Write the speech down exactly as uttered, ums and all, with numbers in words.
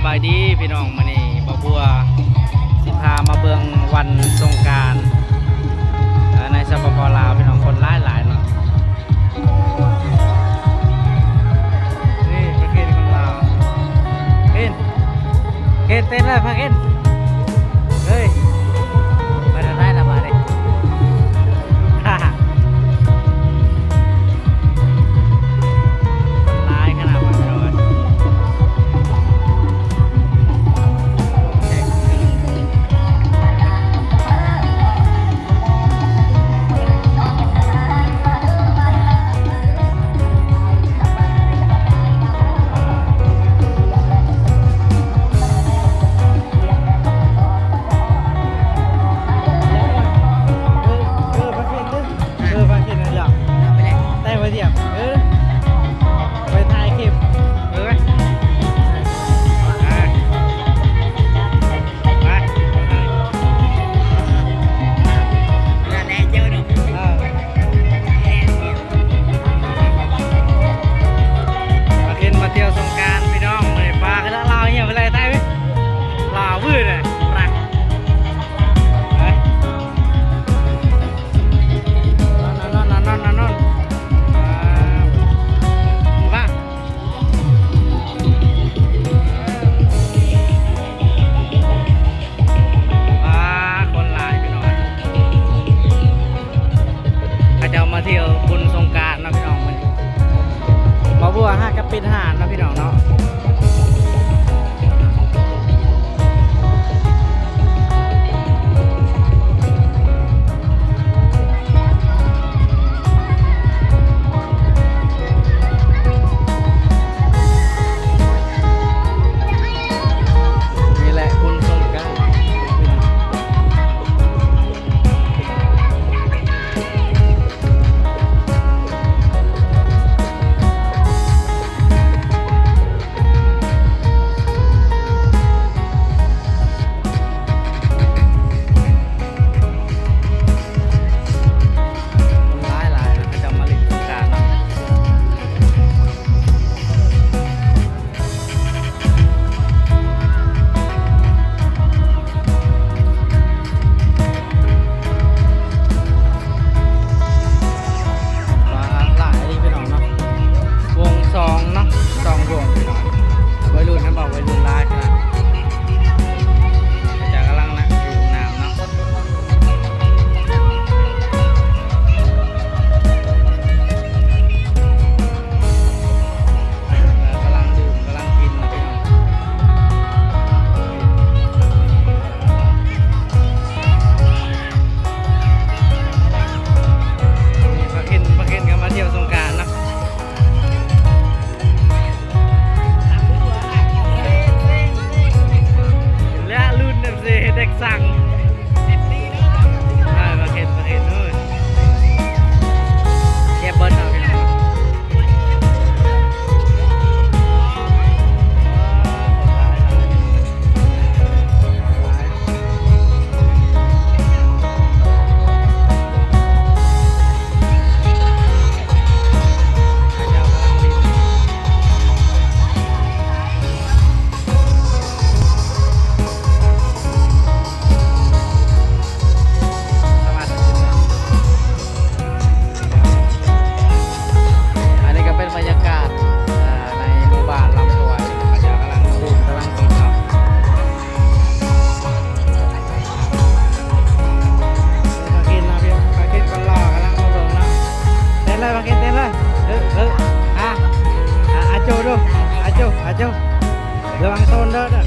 สบายดีพี่น้อง มื้อนี้บ่าวบัวสิพามาเบิ่งวันสงกรานต์ เอ่อ ใน สปป ลาว พี่น้อง คนหลายหลายเนาะ นี่ประเคนคนลาว เคน เคนเต้นเลยประเคน เฮ้ย ไปทางไหนล่ะมาดิ คนหลายขนาดนั้นเลย เออ พาเคนเด้อ เออ พาเคนนั่นแหละ ไปเลย ได้มาเทียบ เออ ไปถ่ายคลิป เออ ไป ไป ไป เออ มาเที่ยว มาเที่ยวสงกรานต์พี่น้อง มื้อนี้ปาคณะลาวเหี่ยไปเลย ไทยเว้ย ลาววืดเลย ไป นอน นอน นอน นอน นอน นอน อ่า มา อ่า คนหลายพี่น้อง เขาเจ้ามาเที่ยวบุญสงกรานต์เนาะพี่น้อง มื้อนี้ บ่าวบัวหากะปิดห้านเนาะพี่น้องเนาะ นี่แหละบุญสงกรานต์ คนหลายหลายนะ เขาจะมาเล่นสงกรานต์เนาะ มาหลายเลยพี่น้องเนาะ วงสองเนาะ สองวงพี่น้อง วัยรุ่นนะบอกวัยรุ่นหลายขนาด อาจารย์กำลังนะอยู่น้ำเนาะ กำลังดื่มกำลังกินนะพี่น้อง นี่ปาเคน ปาเคนก็มาเที่ยวสงกรานต์เนาะ และรุ่น เอฟซี เด็กสั่ง อ่า ปาเคน ปาเคน โอ้ย เก็บเบิร์ดเอาพี่น้อง อันนี้ก็เป็นบรรยากาศ อ่า ในหมู่บ้านลำสวย เขาเจ้ากำลังดื่มกำลังกินเนาะ ปาเคนนะพี่ ปาเคนคนหล่อกำลังมาเบิ่งเนาะ เต้นเลยปาเคนเต้นเลย เออ เออ อ่ะ อ่ะ อาโจดู อาโจ อาโจ ระวังโซนเด้อเด้อ